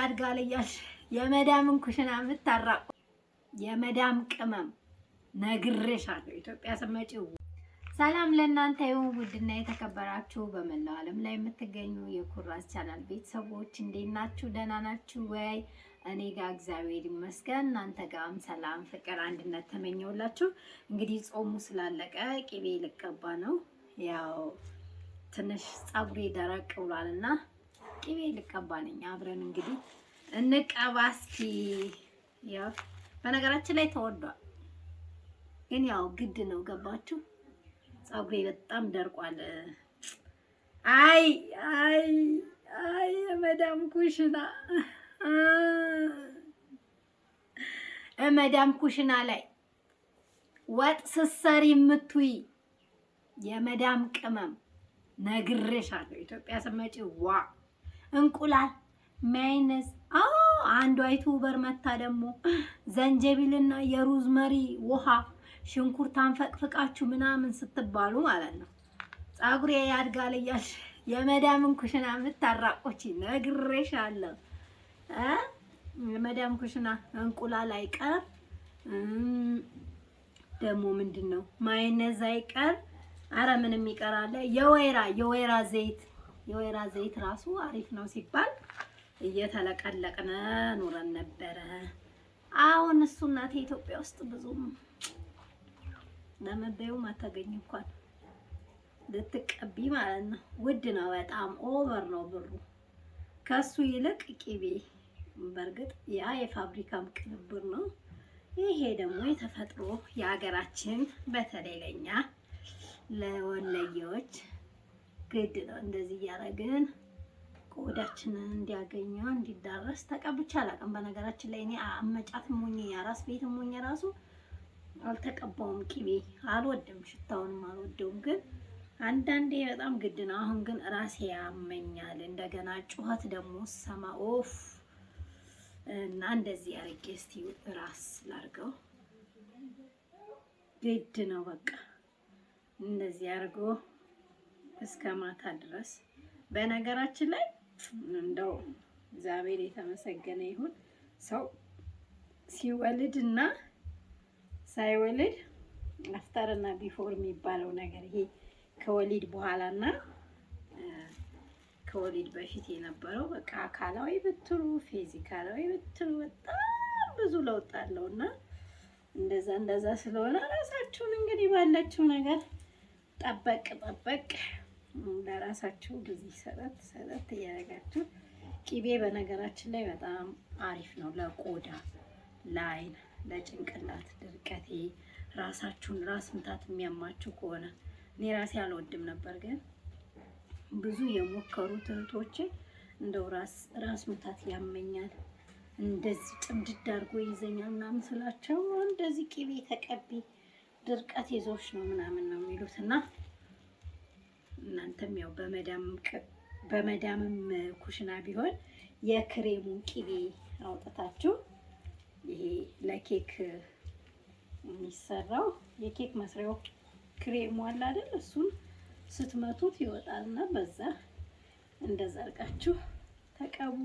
ያድጋል እያልሽ የመዳምን ኩሽና የምታራቁ የመዳም ቅመም ነግሬሻለሁ። ኢትዮጵያ ስትመጪ ሰላም ለእናንተ ይሁን። ውድና የተከበራችሁ በመላው ዓለም ላይ የምትገኙ የኩራዝ ቻናል ቤተሰቦች እንዴት ናችሁ? ደህና ናችሁ ወይ? እኔ ጋር እግዚአብሔር ይመስገን፣ እናንተ ጋርም ሰላም፣ ፍቅር፣ አንድነት ተመኘውላችሁ። እንግዲህ ጾሙ ስላለቀ ቂቤ ልቀባ ነው። ያው ትንሽ ፀጉሬ ደረቅ ብሏልና ቂቤ ልቀባ ነኝ። አብረን እንግዲህ እንቀባ እስኪ። ያው በነገራችን ላይ ተወዷል፣ ግን ያው ግድ ነው። ገባችሁ? ፀጉሬ በጣም ደርቋል። አይ አይ አይ የመዳም ኩሽና፣ መዳም ኩሽና ላይ ወጥ ስትሰሪ የምትውይ የመዳም ቅመም ነግሬሻለሁ። ኢትዮጵያ ስትመጪ ዋ እንቁላል ማይነስ፣ አንዷ YouTuber መታ ደግሞ ዘንጀቢልና የ rosemary ውሃ ሽንኩርት አንፈቅፍቃችሁ ምናምን ስትባሉ ማለት ነው። ፀጉሬ ያድጋል እያልሽ የመዳምን ኩሽና የምታራቆች ነግሬሻለሁ። የመዳም ኩሽና እንቁላል አይቀር፣ ደግሞ ምንድን ነው ማይነዝ አይቀር፣ አረ ምንም ይቀራል። የወይራ ዘይት፣ የወይራ ዘይት ራሱ አሪፍ ነው ሲባል እየተለቀለቅነ ኑረን ነበረ። አሁን እሱ እናቴ ኢትዮጵያ ውስጥ ብዙም ለመበዩም አታገኝ እንኳን ልትቀቢ ማለት ነው። ውድ ነው፣ በጣም over ነው ብሩ። ከሱ ይልቅ ቂቤ፣ በእርግጥ ያ የፋብሪካም ቅንብር ነው። ይሄ ደግሞ የተፈጥሮ የሀገራችን፣ በተለይ ለኛ ለወለየዎች ግድ ነው። እንደዚህ እያደረግን ቆዳችንን እንዲያገኘው እንዲዳረስ። ተቀብቼ አላውቅም። በነገራችን ላይ እኔ አመጫትም ሆኜ የአራስ ቤትም ሆኜ ራሱ አልተቀባውም። ቂቤ አልወድም፣ ሽታውንም አልወደውም። ግን አንዳንዴ በጣም ግድ ነው። አሁን ግን ራሴ ያመኛል። እንደገና ጩኸት ደግሞ ሰማ ኦፍ እና እንደዚህ አድርጌ እስቲ ራስ ላድርገው። ግድ ነው በቃ እንደዚህ አድርጎ እስከ ማታ ድረስ። በነገራችን ላይ እንደው እግዚአብሔር የተመሰገነ ይሁን፣ ሰው ሲወልድ እና ሳይወልድ after እና before የሚባለው ነገር፣ ይሄ ከወሊድ በኋላ እና ከወሊድ በፊት የነበረው በቃ አካላዊ ብትሉ ፊዚካላዊ ብትሉ በጣም ብዙ ለውጥ አለው። እና እንደዛ እንደዛ ስለሆነ ራሳችሁን እንግዲህ ባላችሁ ነገር ጠበቅ ጠበቅ ለራሳችሁ ጊዜ ሰጠት ሰጠት እያደረጋችሁ። ቂቤ በነገራችን ላይ በጣም አሪፍ ነው ለቆዳ፣ ለአይን፣ ለጭንቅላት ድርቀቴ። ራሳችሁን ራስ ምታት የሚያማችሁ ከሆነ፣ እኔ ራሴ አልወድም ነበር፣ ግን ብዙ የሞከሩት እህቶቼ እንደው ራስ ምታት ያመኛል፣ እንደዚህ ጭምድድ አድርጎ ይዘኛል ምናምን ስላቸው እንደዚህ ቂቤ ተቀቢ፣ ድርቀት ይዞሽ ነው ምናምን ነው የሚሉት። እና እናንተም ያው በመዳምም ኩሽና ቢሆን የክሬሙን ቂቤ አውጥታችሁ፣ ይሄ ለኬክ የሚሰራው የኬክ መስሪያው ክሬሙ አለ አይደል? እሱን ስትመቱት ይወጣልና በዛ እንደዛ አድርጋችሁ ተቀቡ።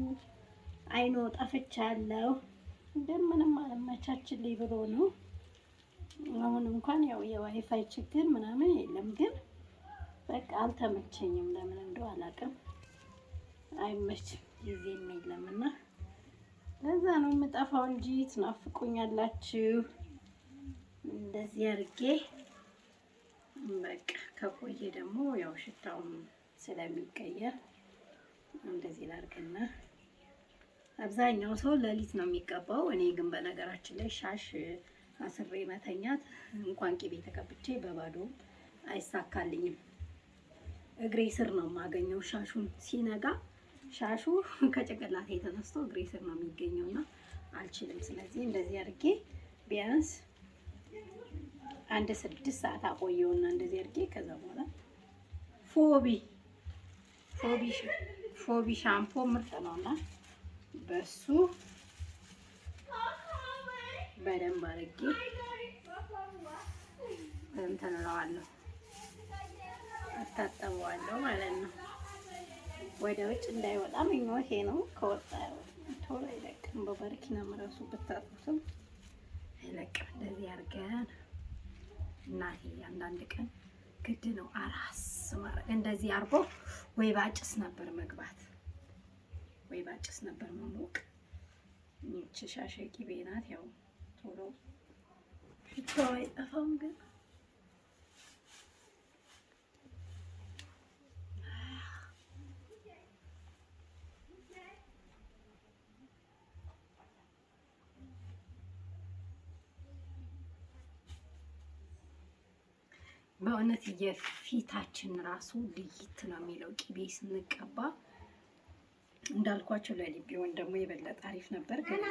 አይኖ ጠፍቻለሁ፣ እንደምንም አለመቻችልኝ ብሎ ነው። አሁን እንኳን ያው የዋይፋይ ችግር ምናምን የለም፣ ግን በቃ አልተመቸኝም። ለምን እንደው አላውቅም። አይመችም፣ ጊዜም የለም እና ለዛ ነው የምጠፋው እንጂ ትናፍቁኛላችሁ። እንደዚህ አድርጌ በቃ ከቆየ ደግሞ ያው ሽታውም ስለሚቀየር እንደዚህ ላድርግና። አብዛኛው ሰው ሌሊት ነው የሚቀባው። እኔ ግን በነገራችን ላይ ሻሽ አስሬ መተኛት እንኳን ቂቤ ተቀብቼ በባዶ አይሳካልኝም። እግሬ ስር ነው የማገኘው ሻሹን። ሲነጋ ሻሹ ከጭንቅላቴ ተነስቶ እግሬ ስር ነው የሚገኘውና አልችልም። ስለዚህ እንደዚህ አድርጌ ቢያንስ አንድ 6 ሰዓት አቆየውና እንደዚህ አድርጌ ከዛ በኋላ ፎቢ ሻምፖ ምርጥ ነውና በሱ በደንብ አድርጌ እንትን እለዋለሁ፣ እታጠበዋለሁ ማለት ነው። ወደ ውጭ እንዳይወጣ ምኞቴ ነው። ከወጣ ቶሎ በረኪናም ራሱ ብታጥቡትም አይለቅም። እንደዚህ አድርገን እናቴ አንዳንድ ቀን ግድ ነው አራስ ማድረግ። እንደዚህ አድርጎ ወይ ባጭስ ነበር መግባት ወይ ባጭስ ነበር መሞቅ። ይቺ ሻሸ ቂቤ ናት። ያው ቶሎ ሽታው አይጠፋም ግን በእውነት የፊታችን ራሱ ልይት ነው የሚለው ቂቤ ስንቀባ። እንዳልኳቸው ለሊት ቢሆን ደግሞ የበለጠ አሪፍ ነበር ግን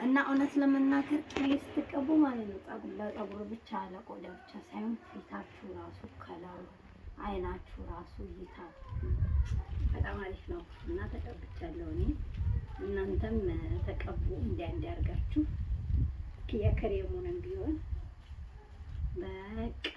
እና እውነት ለመናገር ቅቤ ስትቀቡ ማለት ነው ጸጉር ለጸጉር ብቻ ለቆዳ ብቻ ሳይሆን ፊታችሁ ራሱ color ኡ፣ አይናችሁ ራሱ እይታው በጣም አሪፍ ነው እና ተቀብቻለሁ እኔ። እናንተም ተቀቡ እንዲያ እንዲያርጋችሁ የክሬሙንም ቢሆን በቃ።